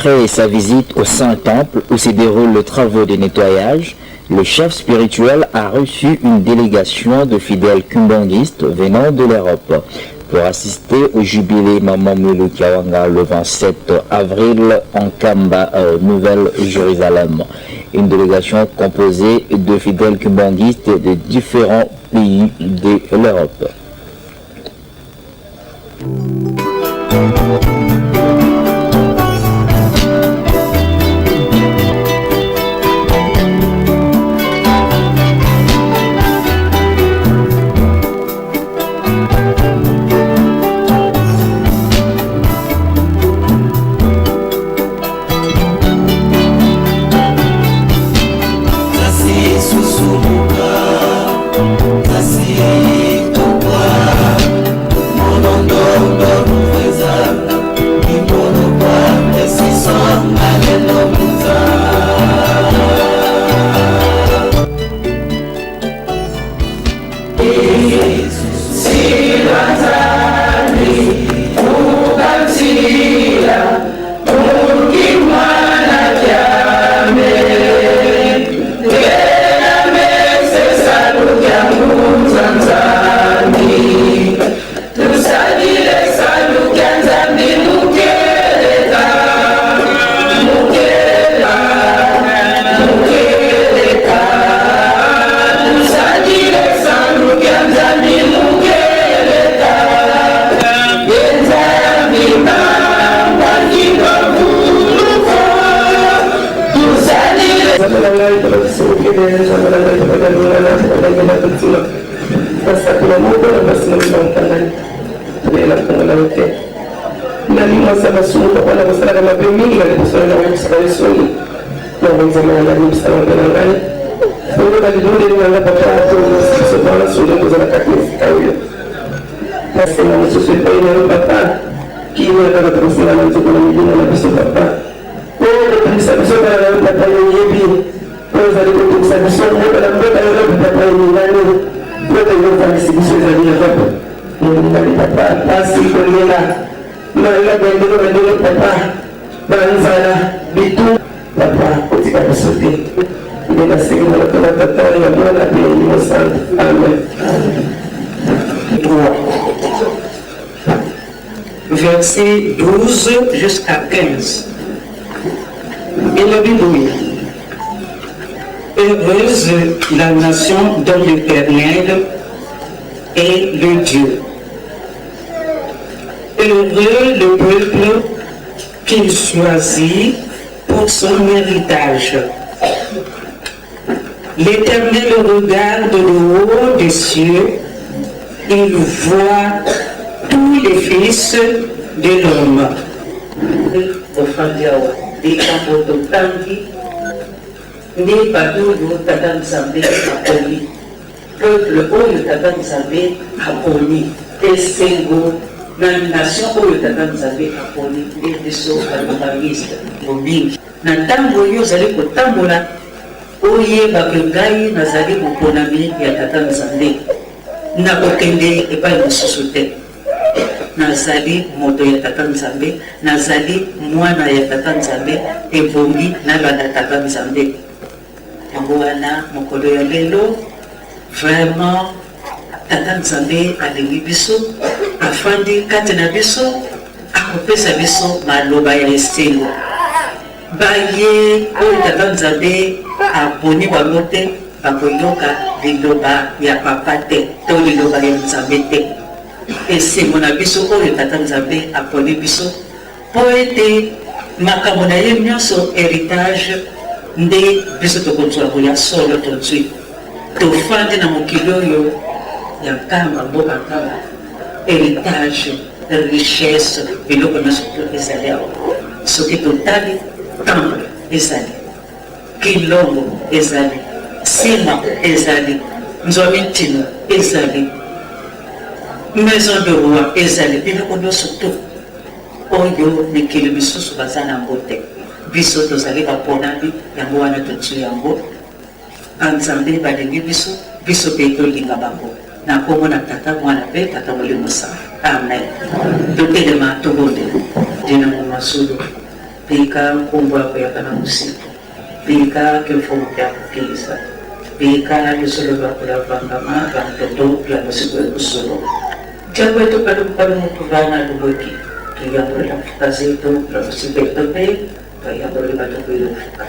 Après sa visite au Saint-Temple où se déroulent les travaux de nettoyage, le chef spirituel a reçu une délégation de fidèles kimbanguistes venant de l'Europe pour assister au jubilé Maman Mwilu Kiawanga le 27 avril en Kamba, Nouvelle-Jérusalem. Une délégation composée de fidèles kimbanguistes de différents pays de l'Europe. Verset 12 jusqu'à 15. Elobi boye, Heureuse la nation dont l'Eternel est le Dieu. Heureux le peuple qu'il choisit pour son héritage. L'Eternel regarde de haut des cieux, il voit tous les fils de l'homme. Ofandi awa likambo totangi nde bato oyo Tata Nzambe aponi, peuple oyo Tata Nzambe aponi, esengo na nation oyo Tata Nzambe aponi nde biso ba Kimbanguiste. Mingi na ntango yo ozali kotambola, oyeba ke ngai nazali moponami ya Tata Nzambe, nakokende epai mosusu te. Nazali moto ya Tata Nzambe, nazali mwana ya Tata Nzambe, ebongi nalanda Tata Nzambe. Yango wana mokolo ya lelo vraiment Tata Nzambe alingi biso, afandi kati na biso, akopesa biso maloba ya esengo. Baye oyo Tata Nzambe aponi bango te bakoyoka liloba ya Papa te to liloba ya Nzambe te. Esengo na biso oyo Tata Nzambe aponi biso mpo ete makambo na ye nyonso heritage nde biso tokozwa ya solo tozwi. Tofandi na mokili oyo ya Nkamba, mboka Nkamba, heritage, richesse, biloko nyonso ezali awa. Soki totali temple ezali, Kilongo ezali, Sima ezali, Nzwamintino ezali, Maison de roi ezali, biloko nyonso tout oyo mikili misusu baza na yango te, biso tozali baponami, yango wana tozwi yango. Ba Nzambe balingi biso, biso pe tolinga bango. Na kombo na Tata, Mwana pe Tata Molimo Santu. Amen. Totelema tobondela. Dinamo Masolo. Bika nkumbu yakuyaka na busiku. Bika kimfumu kya kukiza. Bika lusolo lwa kulavangama vantoto lwa busiku ekusolo. Jakwetu palu mutuvana luboki. Tuyambula mfuka zetu lwa busiku etope. Tuyambula batukuyo mfuka.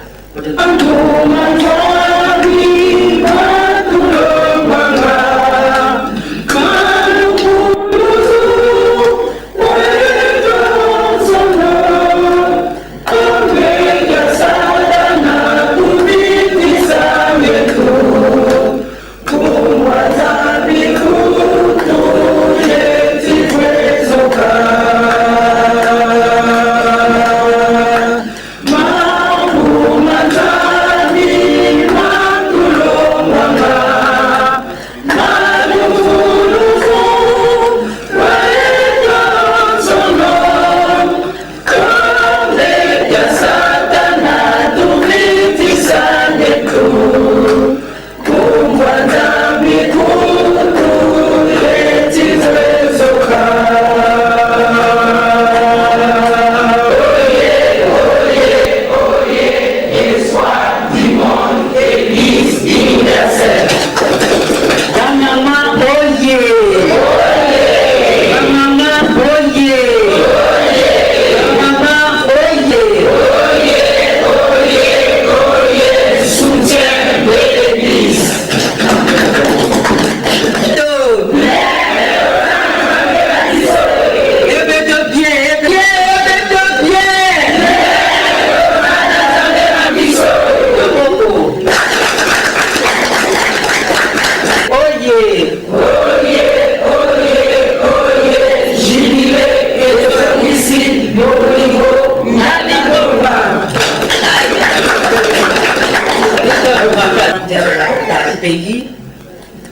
Pays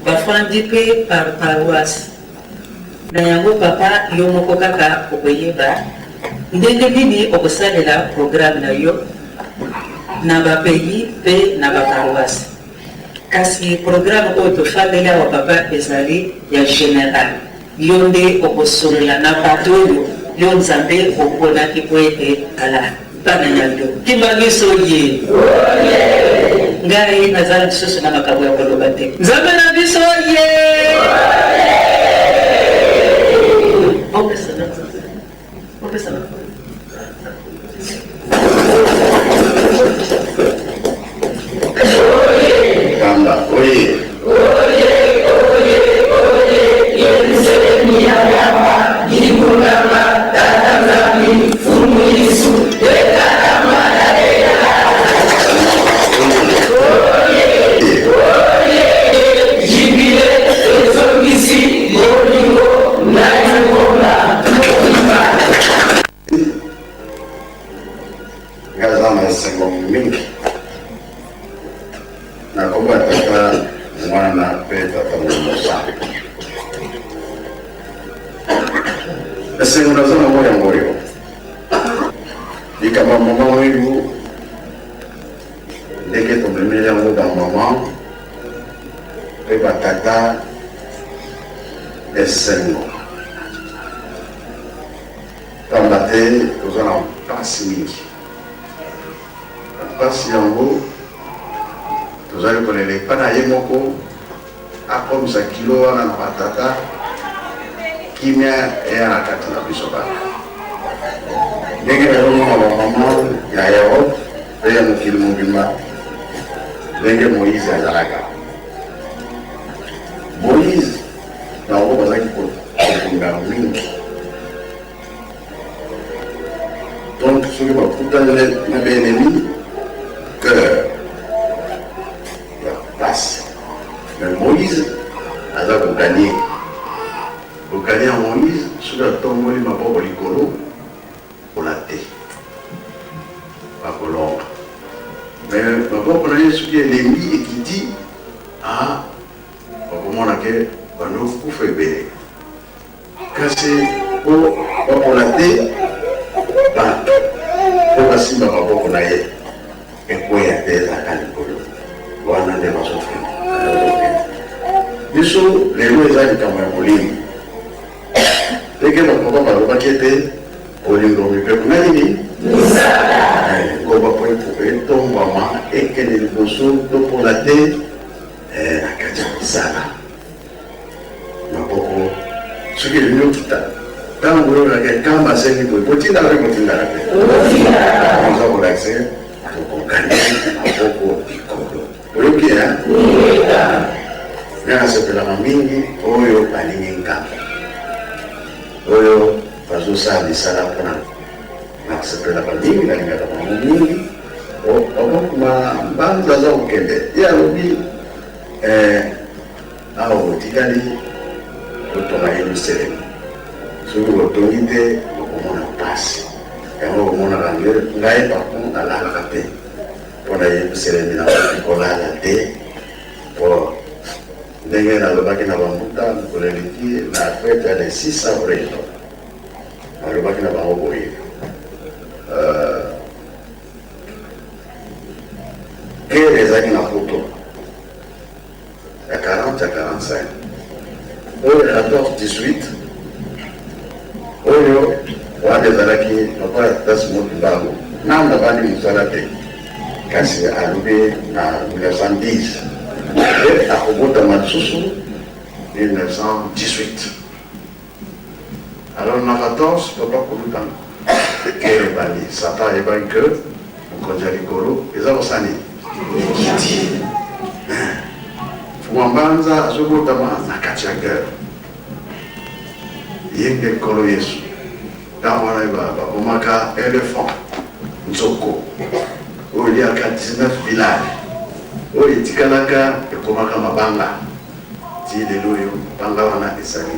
bafandi mpe par paroisse. Na yango papa, yo moko kaka okoyeba ndenge nini okosalela programme na yo na bapays mpe na baparoisse. Kasi programme oyo tofandeli awa papa ezali ya général. Yo nde okosolola na bato oyo yo Nzambe oponaki po ete ala bana na yo. Kimba biso ye. Ngai naza lisusu na makambo ya koloba te. Nzambe na biso ye. Opesa na. Opesa na. Kamba, oye. Nga na esengo mingi nakomba Tata, Mwana mpe Tata Molimo. Esengo naza nango yango oyo likambo ya mama oyo, ndenge tomemeli yango bamama mpe batata, esengo pamba te toza na mpasi mingi. Na mpasi yango tozali kolela epai na ye moko akomisa kilo wana na batata, kimia eya na kati na biso bana. Ndenge nazomona bamama ya Europe mpe ya mokili mobimba, ndenge Moïse azalaka, Moïse bango bazalaki kobunda mingi. Donc soki bakutani na baennemi, cœur ya pasi, mais Moïse aza kogagner. Kogagner ya Moïse, soki atomboli maboko likolo, kola te, bakolonga. Mais maboko na ye soki elembi, ekiti, a bakomona ke bando kufa ebele. Kasi po bapola te, bato mpo basimba maboko na ye ekweya te, ezalaka likolo wana nde bazokende. Biso lelo eza likambo ya molimo, ndenge bapapa balobaki ete Bolingo, mibeko na nini? Ngomba mpo etombwama, ekende liboso, topola te na kati ya mosala. Maboko soki elingi okita, ntango boyokaka ekamba asengi boye, botindaka mpe botindaka te, oza kolakisa tokokani maboko likolo. Oyoki e nga nasepelaka mingi oyo balingi nkamba, oyo bazosala misala mpona nasepelaka mingi, nalingaka bango mingi. Papa Mbanza aza kokende, ye alobi awa otikali kotonga Yelusalemi, soki otongi te okomona mpasi. Yango okomonaka ngai par contre nalalaka te mpona Yelusalemi, nakoki kolala te, po ndenge nalobaki na bambuta mokolo eleki na fête ya le 6 avril, nalobaki na bango boye: guerre ezalaki na Poto ya 40, ya 45, oyo ya 14 18, oyo wana ezalaki lokola tata moki mbango nanu abandi mosala te, kasi alobi na 1910 e akobotama lisusu 1918. Alors na 14, papa kolutana guerre ebandi, Satan ayebaki ke mokonzi ya likolo eza kosala nini? Ekiti. Fuma Mbanza azobotama na kati ya guerre, ye nde Nkolo Yesu. Ntango wana babomaka éléphant, nzoko oyo eliaka 19 village, oyo etikalaka ekomaka mabanga ti lelo oyo. Mabanga wana ezali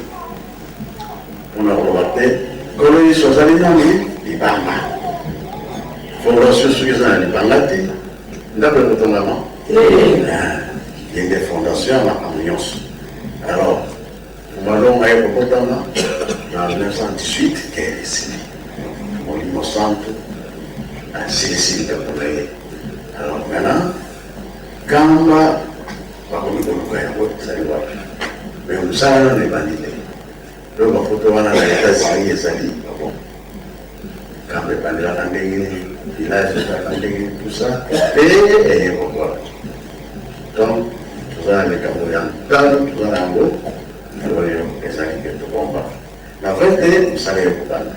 mpona koloba te Nkolo Yesu azali nani? Libanga. Fondation soki eza na libanga te, ndako ekotongama ye nde fondation ya makambo nyonso. Alors malonga ye kobotama na 1918, guerre esili, Molimo Santu asilisi likambo na ye. Alors maintenant kamba bakomi koluka yango ezali wapi? Mais mosala nano ebandi te. Oyo bafoto wana na États-Unis ezali bon, kamba ebandelaka ndenge nini, village ezalaka ndenge nini, tout ça pe eye kokola. Donc toza na likambo ya ntalo, toza na yango oyo ezali ke tobomba na vrai te. Mosala ekobanda,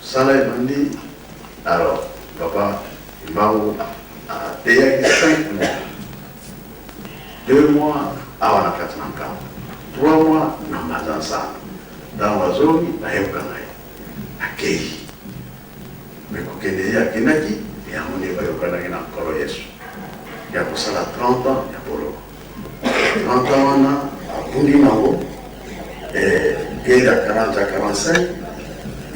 mosala ebandi. Alors papa Mbangu ateyaki 5 mois, 2 mois awa na kati na Nkamba, 3 mois na Mbanza Nsamba. Ntango azongi, bayebukanga ye akei me kokende, ye akendaki yango nde bayokanaki na Nkolo Yesu ya kosala 30 ans ya boloko. 30 ans wana abundi nango guerre ya 40 ya 45,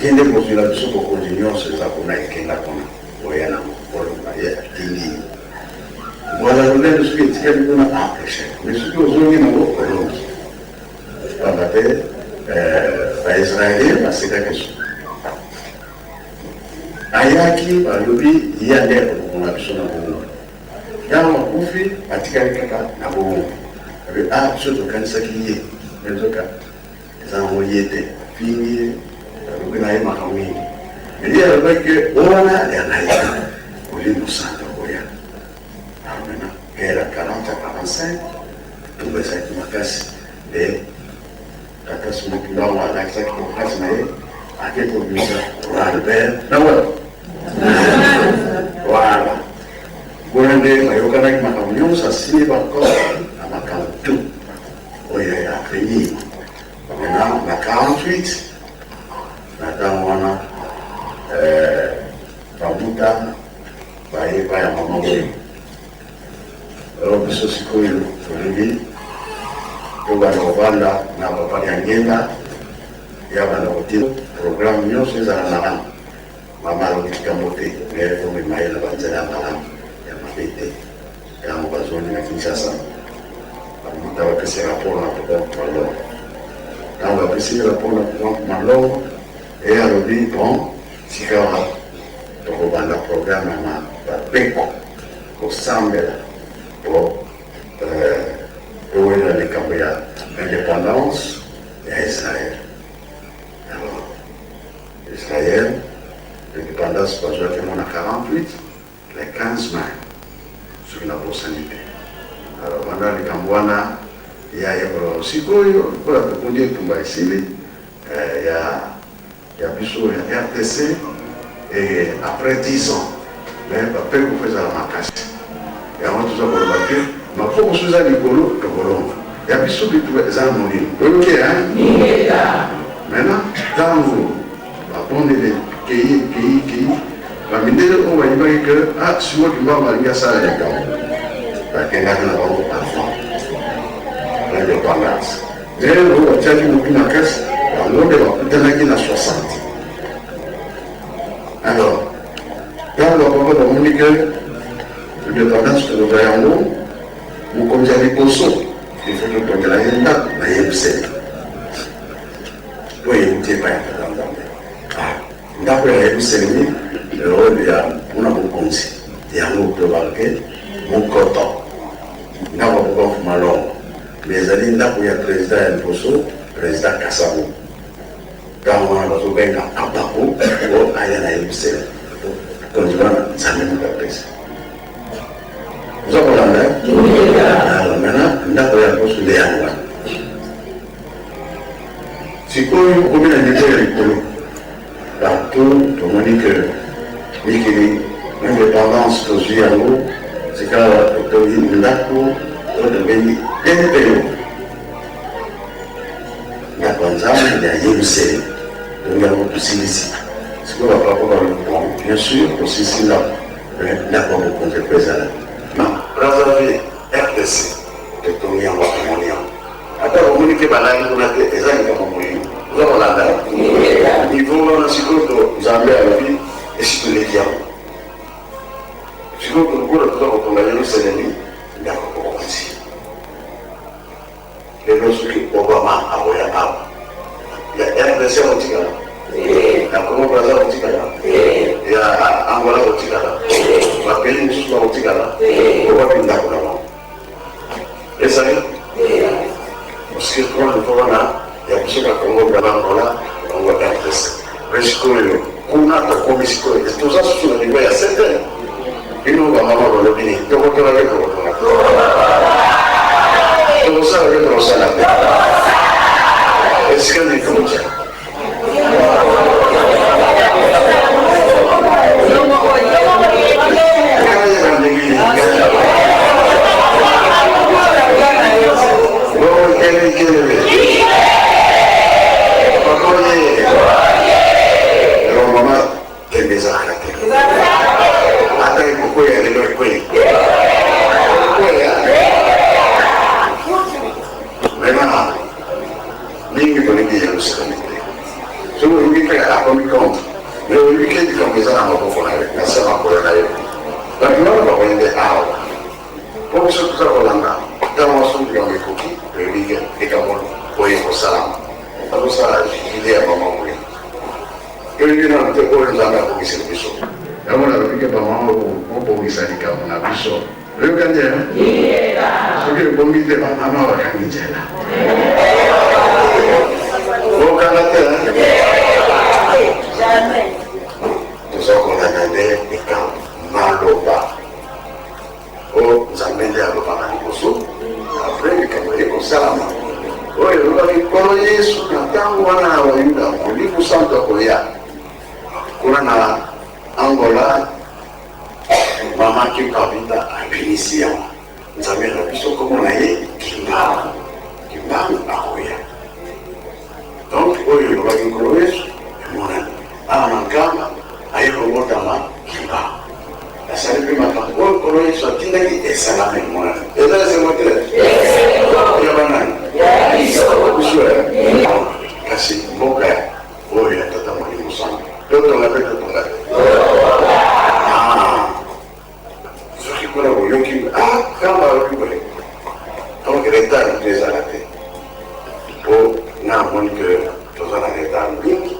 kende kozwela biso bokonzi nyonso eza kuna, ekenda kuna oya nango kolonga. Ye atindi ye voilà lolendo, soki etikali kuna empêche, mais soki ozongi nango olongi, pamba te Baisraélien basekaki so ayaki, balobi ye nde akokonga biso na bongo. Ntango akufi, batikali kaka na bongo, a biso tokanisaki ye, mais nzoka eza yango ye te. Fingi ye, alobi na ye makambo mingi, mais ye alobaki ke wana ya ngai te, Molimo Santo akoya. Alors maintenant guerre ya 40 ya 45, tumba ezalaki makasi nde tata Simoki Mbango alakisaki makasi na ye, ake kobimisa roi Albert na wapi. Voilà, kuna nde bayokanaki makambo nyonso, asili baccord na makambo tout oyo ya avenir. Maintenant na 48, na ntango wana babuta bayeba ya mama oyo. Alors biso sikoyo tolingi tobanda kovanda na papa ya Ngenda, ya banda kotina programme nyonso ezala malamu. Mama alobi likambo te, me komema ye na banzela ya malamu, ya mabe te. Ntango bazongi na Kinshasa, bamuta bapesi rapport na papa Malongo. Ntango bapesi rapport na papa Malongo, ye alobi: bon, sikawa tokobanda programme ya bapeko kosambela po towelela likambo ya indépendance ya Israel. Alors Israel Le 15 mai soki nabosani te. Alors banda likambo wana ye aye koloba sikoyo lokola tokundi etumba esili ya ya biso ya rdc et après 10 ans mais bapeko fo ezala makasi yango toza koloba te mapoko so eza likolo tokolonga ya biso bitumba eza na molimo oyoki maintenant ntango babondele kei kei kei bamindele oyo bayibaki ke ah Simon Kimbangu alingi asala likambo bakendaki na bango avant l'indépendance mais oyo batiaki motu makasi bango nde bakutanaki na 60. Alors ntango bapapa bamoni ke indépendance tokozwa yango, mokonzi ya liboso il faut totongela ye ndako na Yerusalemi oyo euti epai ya Tata Nzambe. Ndako ya Yerusalemi oyo ya mpona bokonzi yango tolobaka ke mokoto ndako ya papa Malongo, mais ezali ndako ya président ya liboso, président Kasavubu. Ntango wana bazobenga Abako o aya na Yerusalemi, konzi wana Nzambe moto apesa. Oza kolanda? Alors maintenant ndako ya liboso nde yango wana. Sikoyo okomi na niveau ya likolo, partout tomoni ke mikili indépendance tozwi yango, sika totongi ndako oyo tobengi tempelo, ndako ya Nzambe ya Yerusalemi. Tongi yango, tosilisi. Sikoyo bapapa balobi: bon, bien sûr tosilisi ndako, mais ndako ya bokonzi mpo ezala na Brazzaville. RDC totongi yango, tomoni yango, ata bomoni ke balali kuna te, eza likambo molimo. Oza kolanda niveau wana? Sikoyo to Nzambe alobi esi toleki yango. Sikoyo lokola toza kotonga Yerusalemi, ndako bokonzi, lelo soki Obama akoya awa, ya RDC akotikala, ya Congo Braza akotikala, ya Angola akotikala, bapays mosusu bakotikala, owapi ndako na bango ezali? Parce que trois niveau wana ya biso na Congo Braza, Angola, Congo RDC, mais sikoyo kuna tokomi sikoyo toza susu na niveau ya sete. Bino bamama balobi nini? Tokotonga te? Tokotonga, tokosala te? Tokosala te? Esika nini tokotia? Mama, tembe ezalaka te. Ata ekokwea lelo, ekwei, ekokwea. Vraiment mingi tolingi Yerusalemi te. Soki olingi mpe akomi contre, mais oyebi ke likambo eza na maboko na yo, na se makolo na yo. Bato wana bakoyende awa mpo biso toza kolanda. Ntango masumu likambo ekoki, toyebi ke likambo oyo ekosalama. Azosala jubilé ya mama boye, toyebi nano te oyo Nzambe akokisela biso. Yango nalobi ke bamama bobongisa likambo na biso. Oyoka nde soki ebongi te, bamama bakangi nzela, okanga te. Toza kolanda nde likambo maloba o Nzambe nde alobaka liboso, après likambo eye kosalama. Oyo elobaki Nkolo Yesu na ntango wana na Bayuda: Molimo Santo akoya. Kuna na Angola, mama Kinkavita abimisi yango: Nzambe na biso kombo na ye Kimbangu, Kimbangu akoya. Donc oyo elobaki Nkolo Yesu emonani awa na Nkamba, aye kobotama Kimbangu, asali mpe makambo oyo Nkolo Yesu atindaki esalama, emonani. Eza esengo te ya banani? Biso. Kasi mboka oyo ya Tata Molimo Santo, totonga mpe totonga te. Soki kuna boyoki kamba alobi boye, donc retard mpe ezala te, mpo nga amoni ke toza na retard mingi.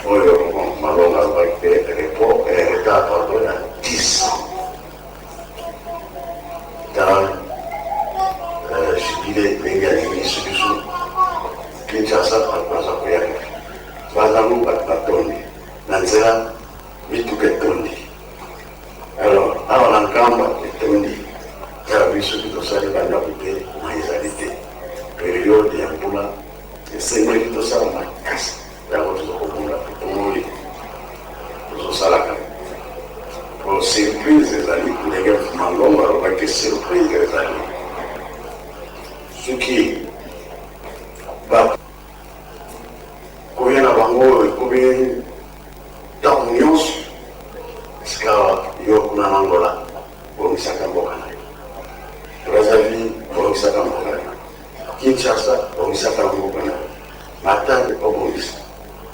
Oyo Malonga alobaki mpe report, retard, pardon, ya 10 ans. Tala jubilé ndenge alingisi biso Kinshasa, bato baza koyaka, bazango bato batondi na nzela. Mwamba etondi. Tala biso soki tosali ba ndako te, mai ezali te. Periode ya mbula esengeli tosala makasi, yango toza kobunda, totongoli, tozosalaka po surprise ezali ndenge Malongo alobaki, surprise ezali soki bato koya na bango ekomi ntango nyonso. Esika yo kuna na Angola, bongisaka mboka na yo. Brazzaville, bongisaka mboka na yo. Kinshasa, bongisaka mboka na yo. Matadi, obongisa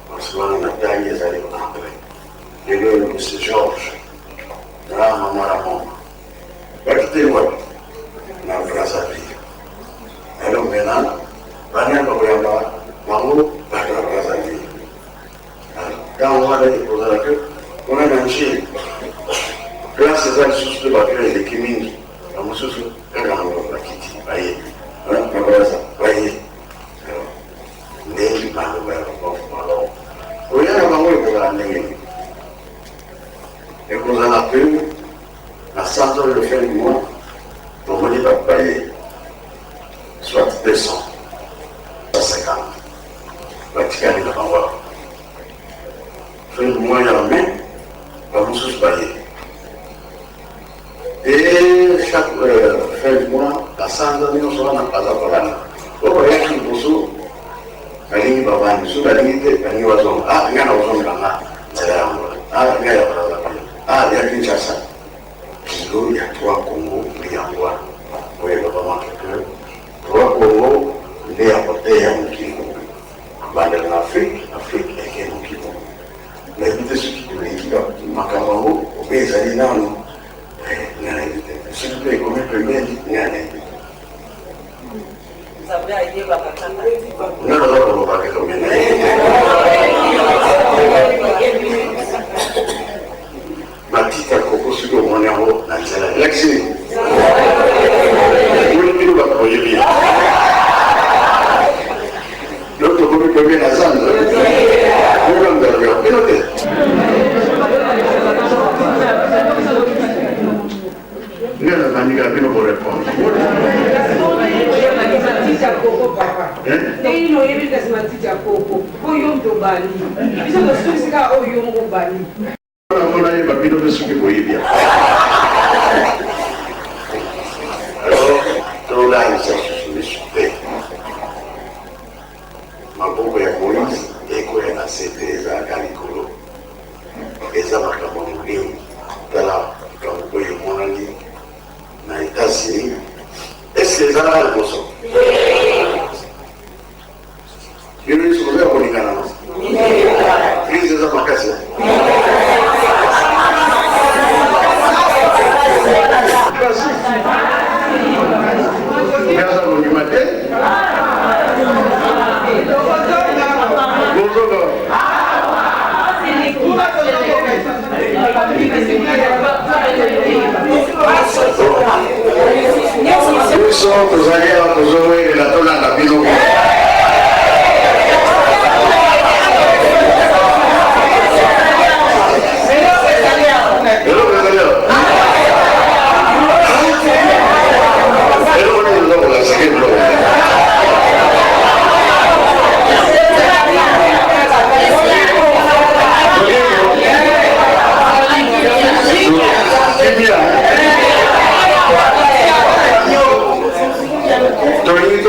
parce wana Matadi ezali entre lelo oyo. Monsieur Georges na mama Ramon bakite wapi? Na Brazzaville. Alors maintenant, banani bakoyamba bango? Bato ya Brazzaville. Ntango wana ekozala ke kuna na Njili place eza lisusu te, bato eleki mingi, na mosusu kaka na bakiti baye na Braza baye. Ndenge maloba ya malongo, koya na bango ekozala ndenge nini? Ekozala mpe na sanza oyo, fin du mois, tomoni bato baye, soit 200, 150, batikali na bango. Fin du mois ya mai, bamosusu baye. Et chaque fin du mois, basanza nyonso wana baza kolanda. Oyo bayaki liboso balingi babandi, soki balingi te, balingi bazonga. Ah, ngai na kozongela nga nzela ya Angola, ah, ngai ya Brazzaville, ah, ya Kinshasa. Kilo ya trois Congo nde yango wana oyo elobamaka ke trois Congo nde ya koteya mokili mobimba, bandela na Afrique, Afrique eke mokili mobimba. Nayebi te soki toleki makambo yango obe ezali nano, ngai nayebi te soki mpe ekomi pembeni, ngai nayebi te. Nga naza koloba kaka, me nayebi te. Matita koko, soki omoni yango na nzela, elakisi nini? Bino bino bato boyebi ya lo, tokomi pembe na zando bino bino te. Nga nazandika bino korépondre. Ndenge oyebi kasi matiti ya koko oyo moto obandi, biso tosukisi kaka oyo yo moko obandi. Mpona yeba bino mpe soki boyebi yango. Alors tolalisa susu misu te, maboko ya Moïse ekoya na se te, ezalaka likolo. Eza makambo ya molimo. Tala likambo oyo emonani na États-Unis, est-ce ezalaka liboso? Bino nyonso boza ya kolingana no, crise eza makasi. Kasi aza kondima te, bozonga. Biso tozali awa, tozowelela, tolanda bino. Eloko ezali awa, eloko nini oza kolakisaki biloko? Kimia, tolingi.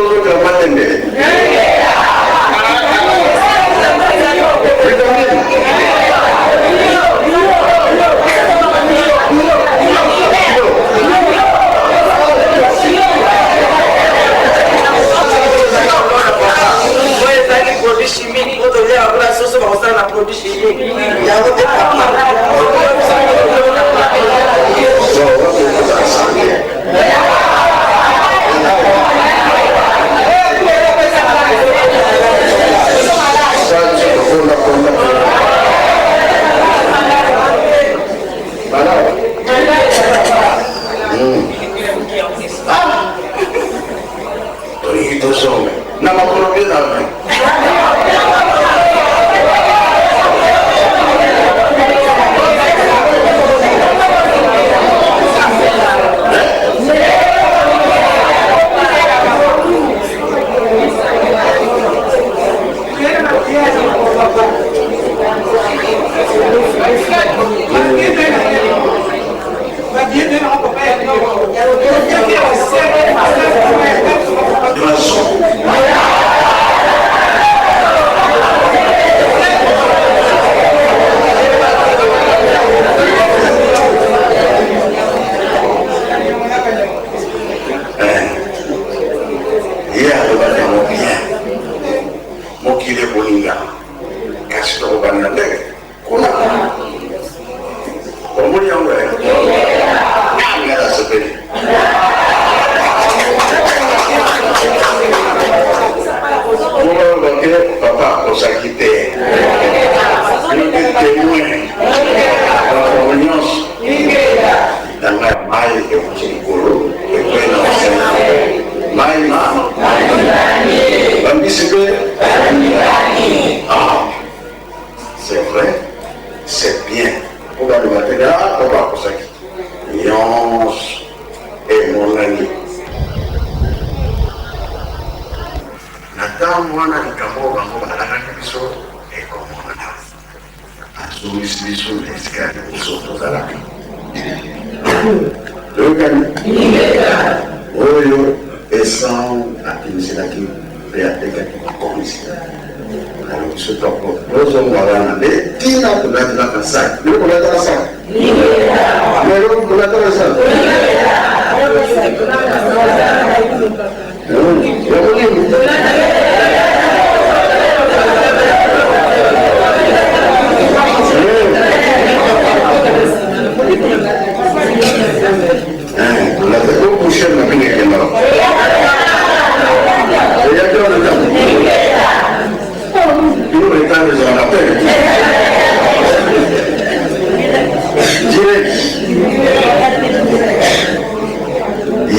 Mai euti likolo ekwei na océan. Mai ma bambisi mpe. Ah, c'est vrai, c'est bien. Mpo baloba te ah, papa akosaki. Nyonso emonani. Na ntango wana likambo oyo bango balakaki biso ekomonana. Azongisi biso na esika ya liboso tozalaka. Toyokani? Oyo Esau akimiselaki mpe atekaki bokonzi. Alors biso toko tozonga wana nde ntina tolatelaka saki. Bino bolataka saki? Lelo bolataka saki? Yango nini?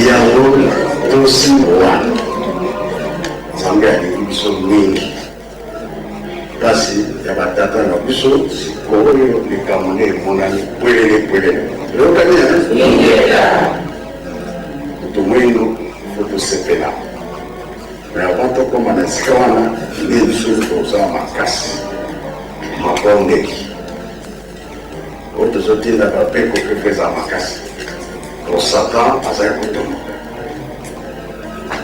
Yango tosi wana Nzambe alingi biso mingi, kasi ya batata na biso sikoyo likambo nde emonani pwelele pwelele. Oyokani moto mwindo fo tosepela, me avant tokóma na esika wana nde biso toza makasi mabonde oyo tozotinda bapeko mpe eza makasi to Satan azali kotomboka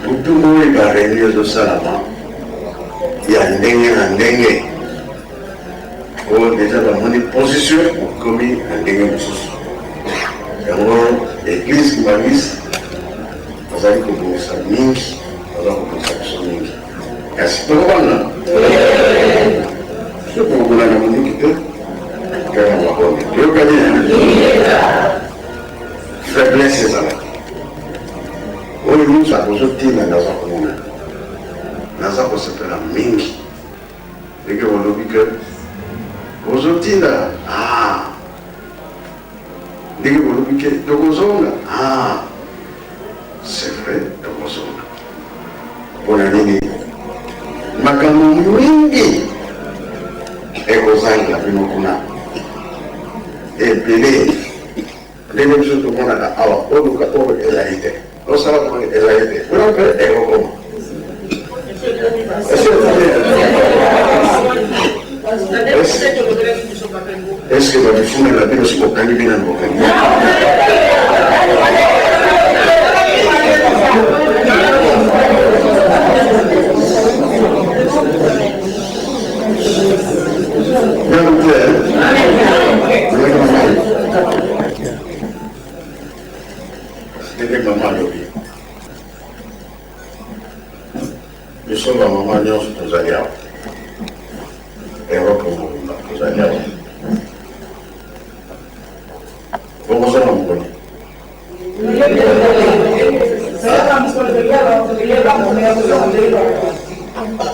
butu moi. Bareunion ezosalama ya ndenge na ndenge oyo deja bamoni position okomi na ndenge mosusu. Yango église kimbanguiste bazali kobongisa mingi, baza kobongisa biso mingi, kasi tokobanga soki kokolanda moniki te, kaka mabonde. Toyokani? Faiblesse ezalaki oyo nyonso akozotinda. Naza komona, naza kosepela mingi ndenge bolobi ke ozotinda, ah, ndenge bolobi ke tokozonga. Ah, c'est vrai, tokozonga. Mpona nini? Makambo mingi ekozangela bino kuna ebele. Ndenge biso tomonaka awa, oluka oyo ezali te, osala boye ezali te, kuna mpe ekokoma. Est-ce babifuna na bino soki okangi bino na bokangi? Nanu te. Ndenge mama alobi, biso bamama nyonso tozali awa, Europe mobimba tozali awa. Bokozonga mokoni?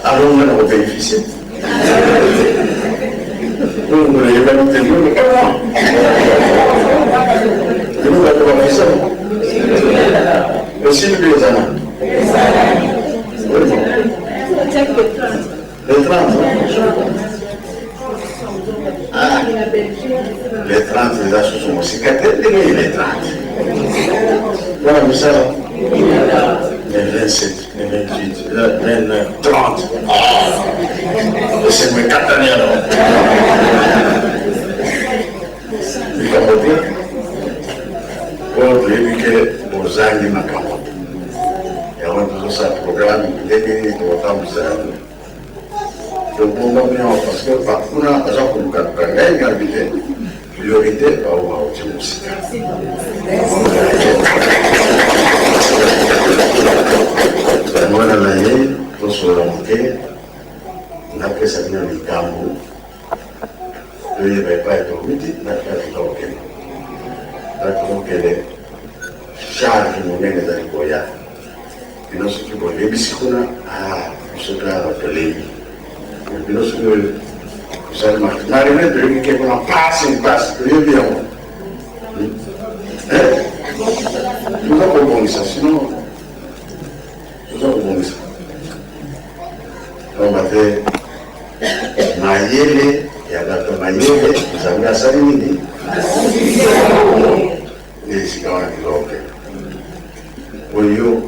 Alors nga na kobénéficie oyo nayebani te. Bino bato bafisa esili mpe ezana le 30. Ah, le 30 eza susu mosika te. Ndenge le 30 mpona mosala, le 27, le 28, le 29, 30, esengo ekatani. Alors likambo te, oyo toyebi ke bozangi makambo te, yango tozosala programme ndenge nini tokotambwisa yango. Tobombami awa parce que bakuna baza kolukaluka ngai. Ngai te, priorité bao bauti mosika. Yango wana na ye tosolola moke, napesa bino likambo toyeba epai towuti na epai toza kokende. Epai tozokende, charge monene ezali koya. Bino soki bolebisi kuna, biso mpe awa tolembi. Bino soki osali na rene, toyebi ke kuna pasi mpasi, toyebi yango. Toza kobongisa, sinon toza kobongisa. Pamba te mayele ya bato mayele Nzambe asali nini? Nde esika wana toza kokende. Oyo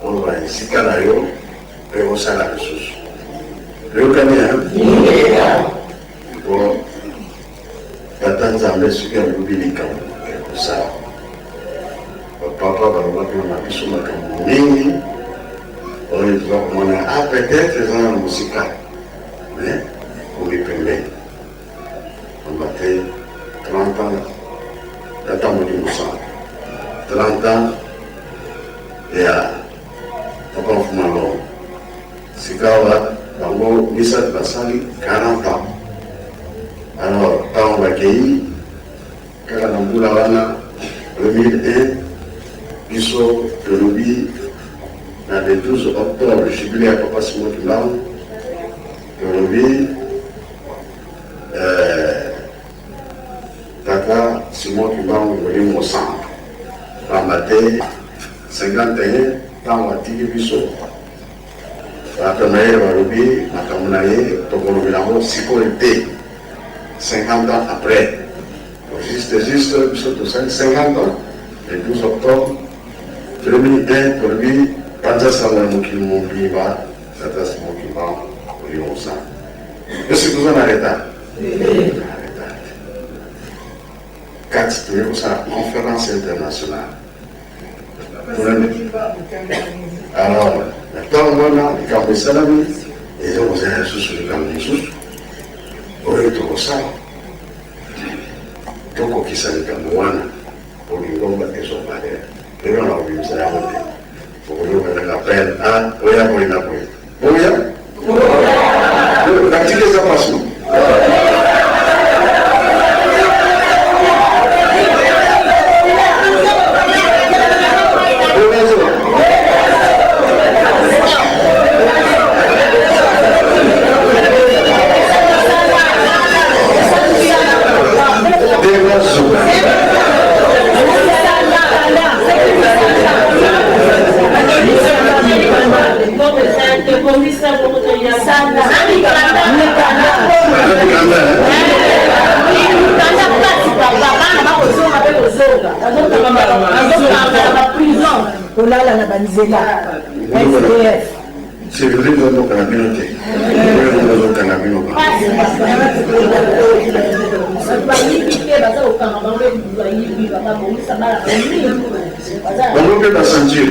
ozwa esika na yo mpe osala lisusu. Toyokani po Tata Nzambe soki alobi likambo ekosala. Bapapa balobaki na biso makambo mingi oyo toza komona ah peut-être eza na mosika mais komi pembeni, pamba te 30 ans Tata Molimo Santu, 30 ans ya Papa Mfuma Longo, sikawa bango misato basali 40 ans. Alors ntango bakei kaka na mbula wana 2001, biso tolobi na le 12 octobre, jubilé ya Papa Simon Kimbangu, tolobi Tata Simon Kimbangu Molimo Santu, pamba te 51 ntango atiki biso, bato na ye balobi makambo na ye tokolobela yango sikoyo te, 50 ans après. Juste juste biso tosali 50 ans le 12 octobre 2001, tolobi panza sango ya mokili mobimba, Tata Simon Kimbangu Molimo Santu. Esi toza na retard na retard te. Kati toye kosala conférence internationale. Alors na ntango wana likambo esalami, eza kozala lisusu likambo mosusu oyo tokosala, tokokisa likambo wana po lingomba ezwa valeur. Lelo na kobimisa yango te, okoyoka kaka appel a oya boye na boye, boya pratique eza pasi. Kolala na banzela SDF. Sécurité ezokanga bino te, ezokanga bino. Bango mpe basentir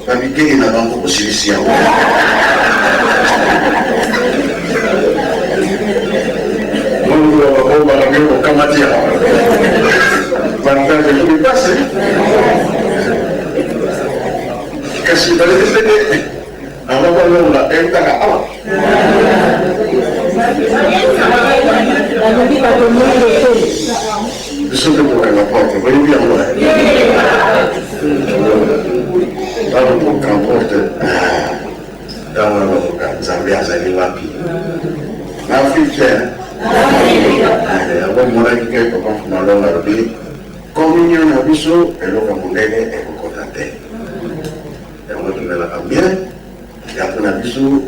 babikeli na bango kosilisi yango. Mungu wabakomba na bino kokamati yango vantage ekomi pasi, kasi baleki ndenge yango balonga eutaka awa. Balobi bato moindo te. Biso mpe kokanga porte, boyebi yango, ntango kokanga porte, ntango wana bakoka Nzambe azali wapi na Afrique te. Yango monaki ke Papa Fumalonga alobi communion na biso, eloko ya monene ekokota te. Yango tomelaka bien yapo na biso,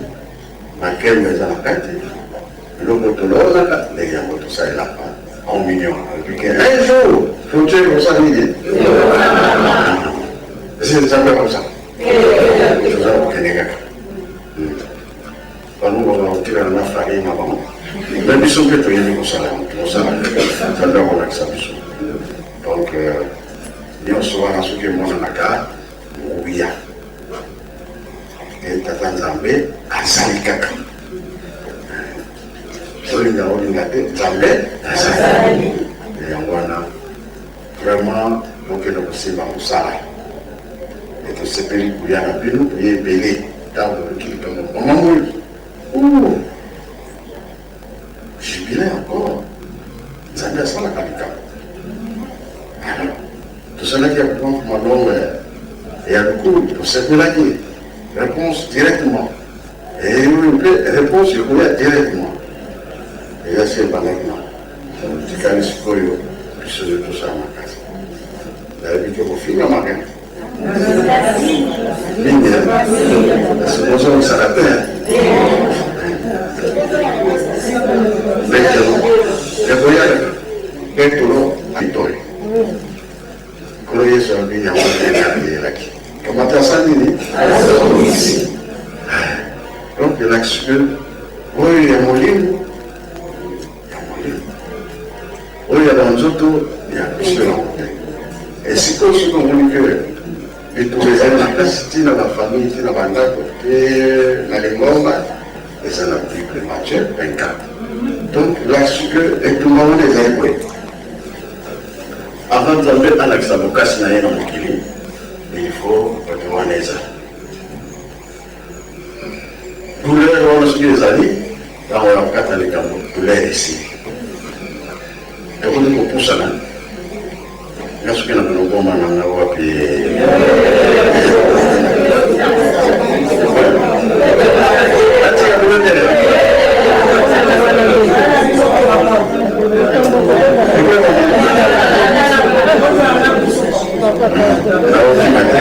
makemba eza na kati, eloko tolonaka ndenge yango tosalelaka communion. Alobi ke un jour frontière ekosala nini? Esi Nzambe akosala, toza kokende kaka. Bango bakotikala na farine na bango, me biso mpe toyebi kosala yango, tokosala, Nzambe akolakisa biso. Donc nyonso wana soki emonanaka nguya e Tata Nzambe azali kaka, olinga olinga te, Nzambe azali. Yango wana vraiment bokende kosimba mosala e tosepeli koya na bino, toye ebele. Ntango toluki likambo mama moyo jubilé encore, Nzambe asalaka likambo. Alors tosalaki ya malongo ya lokulu, tosepelaki, réponse directement, oyo mpe réponse ekoya directement, eza se ebandaki na tikali sikoyo. Biso nde tosala makasi. Nayebi te kofingamaka mingi, kasi bozongisaka te. Petelo ekoya, Petelo atoyi. Nkolo Yesu alobi yango ndenge ateyelaki. Kamata asali nini? Donc elakisi ke oyo ya molimo, ya molimo, oyo ya banzoto ya biso yango te. Esika oyo soki omoni ke bitumba ezali makasi ntina bafamille, ntina bandako te, na lingomba, eza na Bible, Matthieu 24. Donc elakisi ke etumba wana ezali boye. Avant Nzambe alakisa bokasi na ye na mokili, il faut bato wana ezala douleur wana. Soki ezali ntango ya kokata likambo, douleur esili, ekomi kopusana. Nga soki na bilokoma na nga wapi? Atika bino te. Naokima te.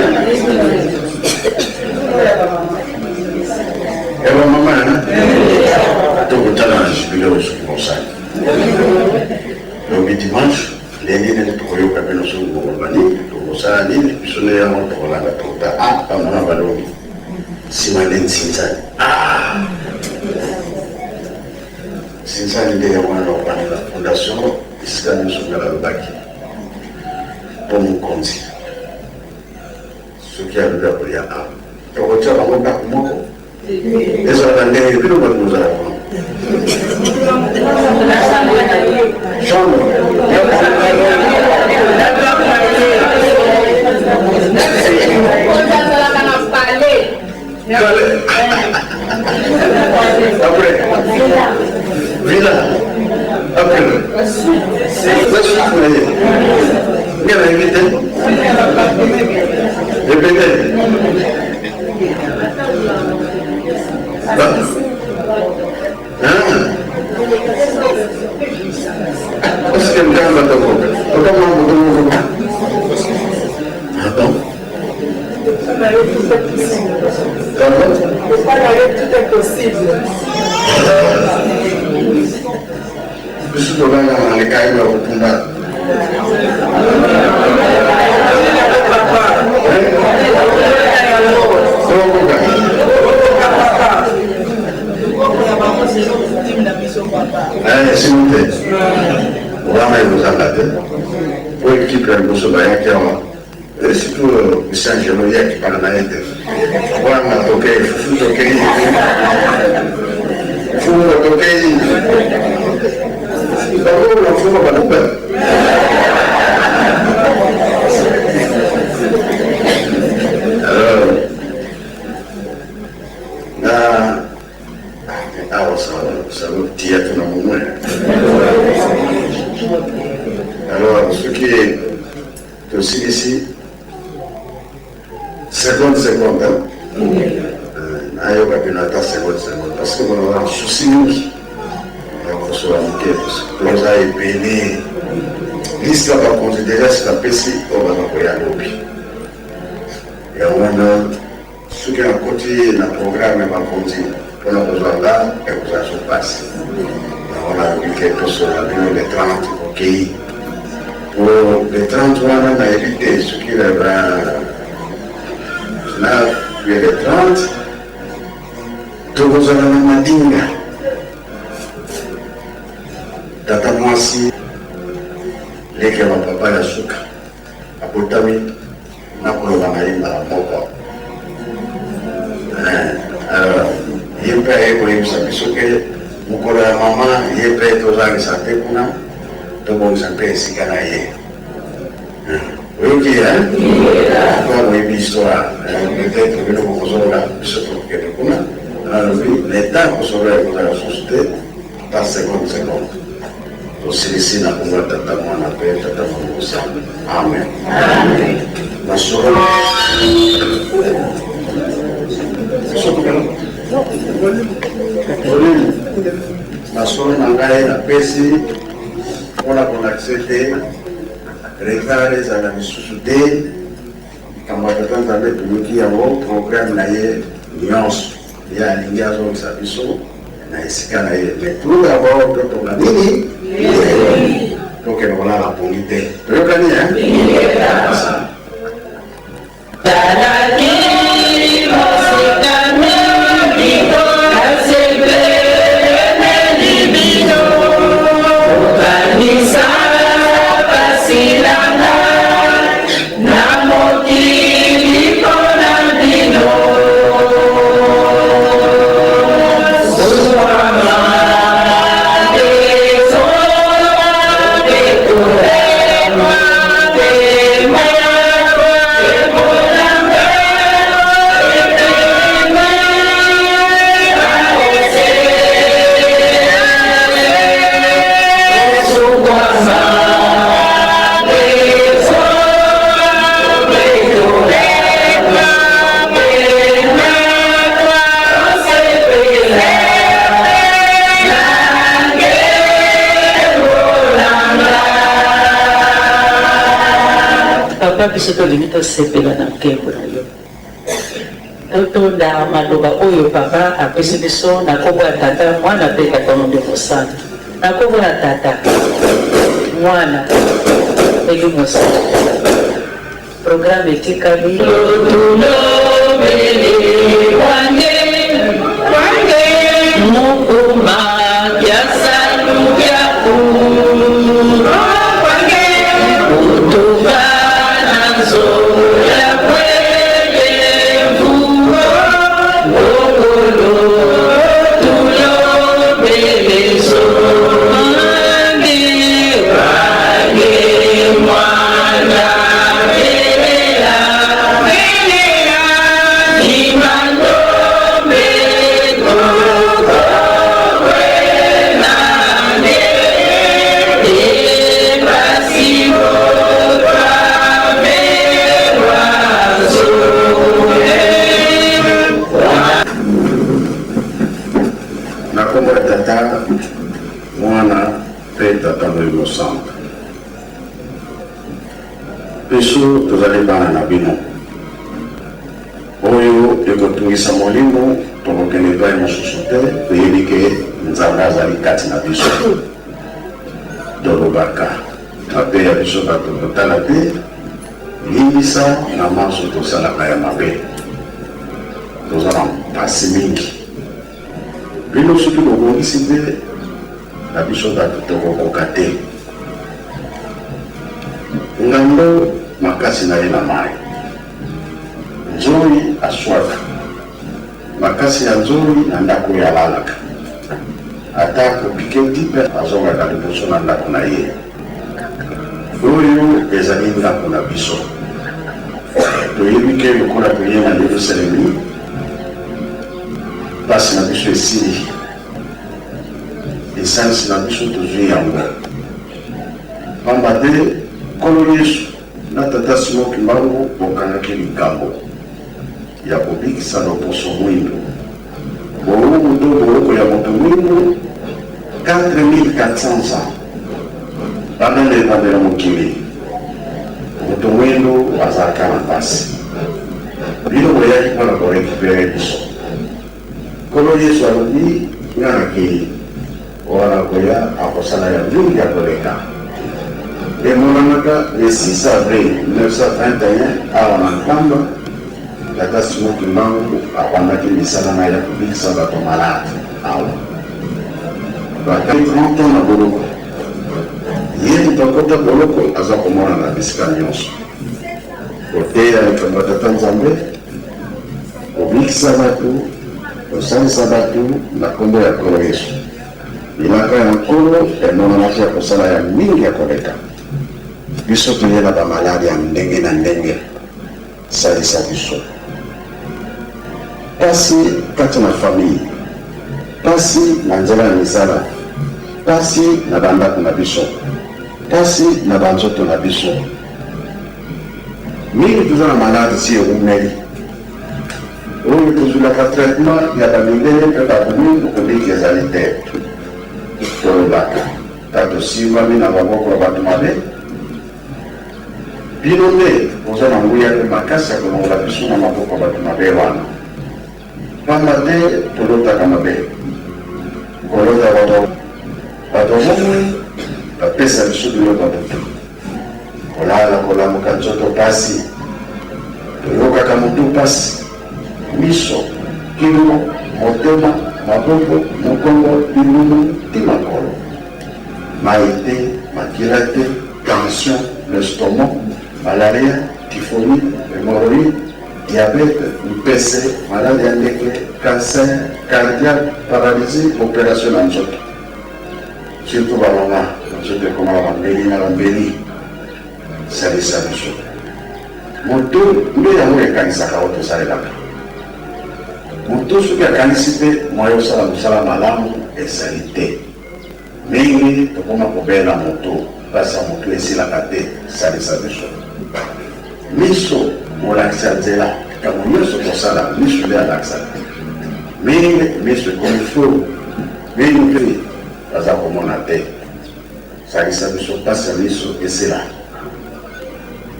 Ewa mama, tokotala na jubilé oyo soki bosali lobi dimanche, ndenge nini tokoyoka bino. Soki bokoloba nini, tokosala nini, biso nde yango tokolanda. Tokota a bamama balobi nsima nde nsinzani, nsinzani nde yango wana bakobandela fondation esika nyonso. Nga balobaki mpo mokonzi soki alobi akolia awa, tokotia bango ndako moko. Ezalaka ndenge bino bato bozalaka wana, chambre. Ozalaka na palais. Après, villa, après, basusu na ye nge nayebi te ebele. Est-ce que mkamba tokoka tokama moto moko? Attends. Pardon? Tout est possible. Biso tolala na lekai ya kopunda. Tokoka. Sino te wana ekozanga te, po équipe ya liboso bayaki awa, surtout Christian ye akipana na ye te wana. Tokei fufu, tokei fufu, tokei bango na fufu balupe. Alors na awa salutia tuna mumwe. Alors soki tosilisi, seconde seconde, nayoka bino ata seconde seconde, parce que bona souci mingi ya kosola moke. Toza ebele, liste ya bakonzi déjà si napesi oyo baza koya lobi. Yango wana soki nakoti na programme ya bakonzi mpona kozwa nga, ekozala so mpasi. Yango nalobi ke tosola bino le 30. Okei po le 30 wana, nayebi te soki le 20 na le 30 tokozala na Madinga. Tata mwasi leki ya bapapa ya suka abotami, nakoloba na ye mbala moko. Alors ye mpe aye koyebisa biso ke mokolo ya mama, ye mpe tozangisa te kuna, tobongisa mpe esika na ye. Oyoki po boyebi histoire, peut-être bino bokozonga, biso tokokende kuna. Nalobi leta kosolola ekozala susu te, ta seconde seconde tosilisi na kombo ya Tata, Mwana mpe Tata Molimo. Amen. Masolo masolo na ngai napesi mpona kolakisa ete Retard ezala lisusu te. Likambo ya Tata Nzambe toyoki yango, programme na ye nyonso ye alingi azongisa biso na esika na ye. Mais tout d'abord totonga nini? Tokende kolala pongi te. Toyokani hein? Papa, biso tolingi tosepela na nkembo na yo. Totonda maloba oyo Papa apesi biso na nkombo ya Tata, Mwana mpe Tata Molimo Santu. Na nkombo ya Tata, Mwana, Elimo Santu. Programme etikali. Na nkombo ya Tata, Mwana mpe Tata Molimo Santu. Biso tozali bana na bino. Oyo ekotungisa molimo, tokokende epai mosusu te, toyebi ke Nzambe azali kati na biso. Tolobaka mabe ya biso bato kotala te, limbisa na manso tosalaka ya mabe. Toza na mpasi mingi. Bino soki bobongisi te, na biso bato tokokoka te. Ngando makasi na ye na mai. Nzoi aswaka makasi ya nzoi na ndako oyo alalaka. Ata akopike tipe azongaka liboso na ndako na ye. Oyo ezali ndako na biso. Toyebi ke lokola toye na Yerusalemi, mpasi na biso esili. Esansi na biso tozwi yango. Pamba te Nkolo Yesu na Tata Simon Kimbangu bokangaki likambo ya kobikisa loposo mwindo. Bowumbu to boloko ya moto mwindu 4400 ans banda na ebandela mokili, moto mwindu azalaka na mpasi. Bino boyaki mpo na korekipere biso. Nkolo Yesu alobi, Nga nakei, oyo nakoya akosala ya mingi ya koleka. Emonanaka le 6 avril 1931 awa na Nkamba, Tata Simon Kimbangu abandaki misala na ye ya kobikisa bato malade awa. Bakangi 30 ans na boloko. Ye moto akota boloko aza komonana bisika nyonso. Koteya likambo ya Tata Nzambe, kobikisa bato, kosalisa bato na nkombo ya Nkolo Yesu. Bilaka ya Nkolo emonanaki ya kosala ya mingi ya koleka. Biso toye na bamaladi ya ndenge na ndenge, salisa biso. Pasi kati na famille, pasi na nzela ya misala, pasi na bandako na biso, pasi na banzoto na biso. Mingi toza na maladi si ewumeli. Oyo tozwilaka traitement ya bamindele mpe bato mwindu kobiki ezali te. Tolobaka ta tosimbami na maboko ya bato mabe. Bino nde boza na nguya mpe makasi ya kolongola biso na maboko ya bato mabe wana. Pamba te tolotaka mabe, kolota bato bato bomoi bapesa biso biloko ya butu, kolala kolamuka nzoto pasi, toyokaka motu pasi, miso, kingo, motema, maboko, mokongo, libumu ti makolo. Mayi te, makila te, tension, l'estomac, malaria, typhoïde, hemorroïde, diabète, mpese, maladi ya ndeke, cancer, cardiaque, paralysie, operation na nzoto. Surtout ba mama, nzoto ekomaka ba mbeli na ba mbeli. Salisa biso. Moto nde yango ekanisaka oyo tosalelaka. Moto soki akanisi te, moyen osala mosala malamu ezali te. Mingi tokoma kobela moto, pasi ya moto esilaka te, salisa biso. Miso molakisi ya nzela, likambo nyonso tosala miso nde alakisaka. Mingi miso ekomi flou, mingi mpe baza komona te. Salisa biso pasi ya miso esila.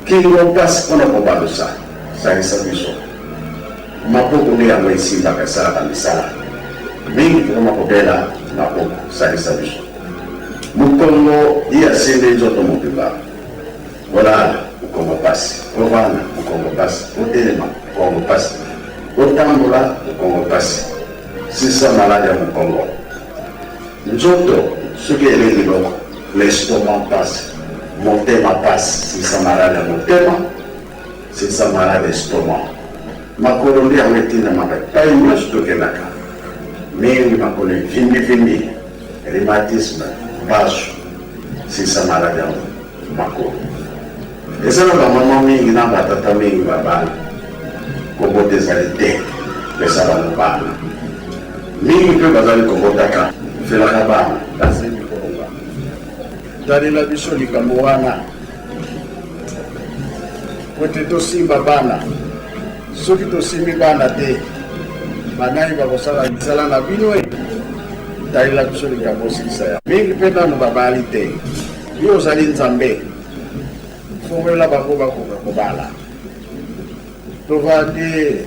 Kingo pasi mpo na kobalusa, salisa biso. Maboko nde yango esimbaka esalaka misala. Mingi tokoma kobela maboko, salisa biso. Mokongo ye asimbi nzoto mobimba. Kolala mokongo pasi, kovanda mokongo pasi, kotelema mokongo pasi, kotambola mokongo pasi. Sisa maladi ya mokongo. Nzoto soki elei biloko, l'estomac pasi, motema pasi, silisa maladi ya motema, silisa maladi ya estomac. Makolo nde yango etindamaka epai nyonso tokendaka, mingi makolo evimbivimbi, rhumatisme, mbasu, silisa maladi ya makolo. Eza na bamama mingi na batata mingi babala, kobota ezali te, pesa bango bana. Mingi mpe bazali kobotaka, felaka bana, bazemi kolonga. Talela biso likambo wana po ete tosimba bana. Soki tosimbi bana te, banani bakosala misala na bino? E talela biso likambo osilisa ya mingi mpe nanu babali te. Yo ozali Nzambe, fongolela bango bakoka kobala. Tovandi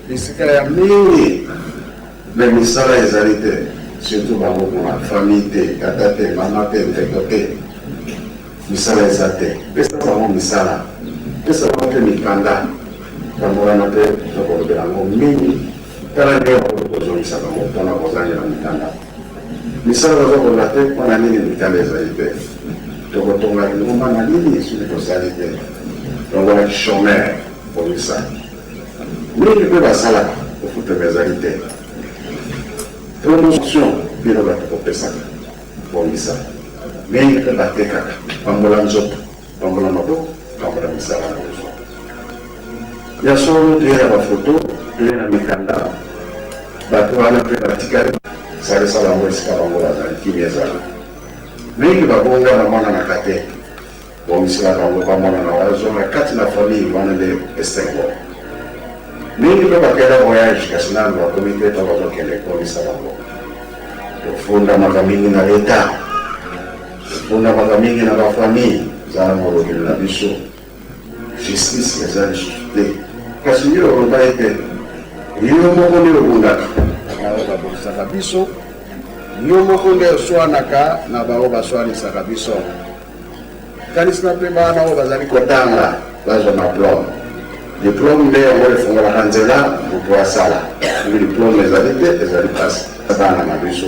bisika ya mingi me misala ezali te, surtout bango kuna, famille te, tata te, mama te, ndeko te, misala eza te. Pesa bango misala, pesa bango mpe mikanda. Bango wana mpe tokolobela yango mingi. Tala ndenge bakoki kozongisa bango mpona kozangela mikanda. Misala baza koloba te mpo na nini mikanda ezali te. Tokotonga lingomba na nini soki tosali te? Longola chômeur bongisa. Mingi mpe basalaka kofutama ezali te. Promotion bino bato kopesaka bongisa. Mingi mpe batekaka pambola nzoto, pambola maboko, pambola misala na biso. Ya solo toye na bafoto, toye na mikanda, bato wana mpe batikali salisa bango esika bango bazali, kimia ezala. Mingi babonga bamonanaka te, bongisela bango bamonana, bazonga kati na famille wana nde esengo. Mingi mpe bakenda voyage kasi nanu bakomi te to bazokende, bongisa bango. Tofundamaka mingi na leta, tofundamaka mingi na bafamille, zala molobeli na biso. Justice eza lisusu te, kasi yo oloba ete yo moko nde obundaka na oyo babundisaka biso, yo moko nde oswanaka na baoyo baswanisaka biso. Kanisa mpe bana oyo bazali kotanga bazwa maplome. Diplome nde yango efungolaka nzela moto asala. Soki diplome ezali te, ezali mpasi. Bana na biso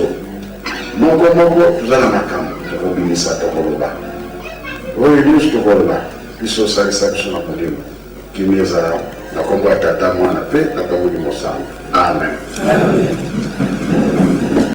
moko moko toza na makambo tokobimisa, tokoloba oyo nyonso tokoloba biso. Osalisa biso na molimo, kimia ezala na nkombo ya Tata, Mwana mpe Tata Molimo Santo. Amen, amen.